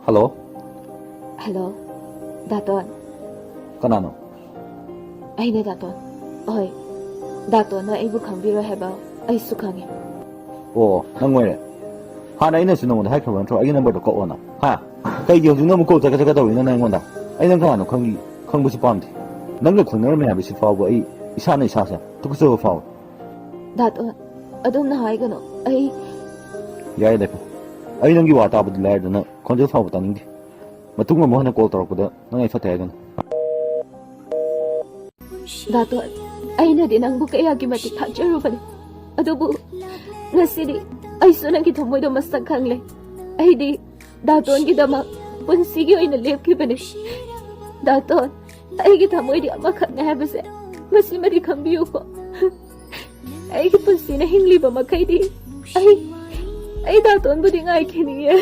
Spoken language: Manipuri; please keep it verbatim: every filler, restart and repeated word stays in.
ꯍꯜꯂꯣ꯫ ꯍꯜꯂꯣ, ꯗꯥꯇꯣꯟ꯫ ꯀꯅꯥꯅꯣ? ꯑꯩꯅꯦ, ꯗꯥꯇꯣꯟ꯫ ꯍꯣꯏ, ꯗꯥꯇꯣꯟꯅ ꯑꯩꯕꯨ ꯈꯪꯕꯤꯔꯣꯏ ꯍꯥꯏꯕ ꯑꯩꯁꯨ ꯈꯪꯉꯤ꯫ ꯑꯣ, ꯅꯪ ꯑꯣꯏꯔꯦ꯫ ꯍꯥꯟꯅ ꯑꯩꯅꯁꯨ ꯅꯉꯣꯟꯗ ꯍꯥꯏꯈ꯭ꯔꯕ ꯅꯠꯇ꯭ꯔꯣ ꯑꯩꯒꯤ ꯅꯝꯕꯔꯗꯣ ꯀꯛꯑꯣꯅ? ꯍꯥ? ꯀꯩꯒꯤ ꯍꯧꯖꯤꯛꯅ ꯑꯃꯨꯛ ꯀꯣꯜ ꯆꯠꯀ ꯆꯠꯀ ꯇꯧꯔꯤꯅꯣ ꯅꯪ ꯑꯩꯉꯣꯟꯗ? ꯑꯩ ꯅꯪ ꯀꯅꯥꯅꯣ ꯈꯪꯕꯤ ꯈꯪꯕꯁꯨ ꯄꯥꯝꯗꯦ꯫ ꯅꯪꯒ ꯈꯪꯅꯔꯝꯃꯦ ꯍꯥꯏꯕꯁꯤ ꯐꯥꯎꯕ ꯑꯩ ꯏꯁꯥꯅ ꯏꯁꯥꯁꯦ ꯇꯨꯀꯠꯆꯕ ꯐꯥꯎꯋꯦ꯫ ꯗꯥꯇꯣꯟ, ꯑꯗꯨꯝꯅ ꯍꯥꯏꯒꯅꯨ꯫ ꯑꯩ ꯌꯥꯏ ꯂꯩꯐꯝ꯫ ꯑꯩ ꯅꯪꯒꯤ ꯋꯥ ꯇꯥꯕꯗꯤ ꯂꯥꯏꯔꯗꯅ ꯈꯣꯟꯖꯦꯜ ꯐꯥꯎꯕ ꯇꯥꯅꯤꯡꯗꯦ꯫ ꯃꯇꯨꯡ ꯑꯃꯨꯛ ꯍꯟꯅ ꯀꯣꯜ ꯇꯧꯔꯛꯄꯗ ꯅꯪ ꯑꯩ ꯐꯠꯇꯦ ꯍꯥꯏꯒꯅꯨ꯫ ꯗꯥꯇꯣꯟ, ꯑꯩꯅꯗꯤ ꯅꯪꯕꯨ ꯀꯌꯥꯒꯤ ꯃꯇꯤꯛ ꯊꯥꯖꯔꯨꯕꯅꯤ, ꯑꯗꯨꯕꯨ ꯉꯁꯤꯗꯤ ꯑꯩꯁꯨ ꯅꯪꯒꯤ ꯊꯃꯣꯏꯗꯣ ꯃꯁꯛ ꯈꯪꯂꯦ꯫ ꯑꯩꯗꯤ ꯗꯥꯇꯣꯟꯒꯤꯗꯃꯛ ꯄꯨꯟꯁꯤꯒꯤ ꯑꯣꯏꯅ ꯂꯦꯞꯈꯤꯕꯅꯤ꯫ ꯗꯥꯇꯣꯟ, ꯑꯩꯒꯤ ꯊꯃꯣꯏꯗꯤ ꯑꯃꯈꯛꯅꯦ ꯍꯥꯏꯕꯁꯦ ꯃꯁꯤꯃꯗꯤ ꯈꯪꯕꯤꯌꯨꯀꯣ꯫ ꯑꯩꯒꯤ ꯄꯨꯟꯁꯤꯅ ꯍꯤꯡꯂꯤꯕ ꯃꯈꯩꯗꯤ ꯑꯩ ꯑꯩ ꯗꯥꯇꯣꯟꯕꯨꯗꯤ ꯉꯥꯏꯈꯤꯅꯤꯡꯉꯦ꯫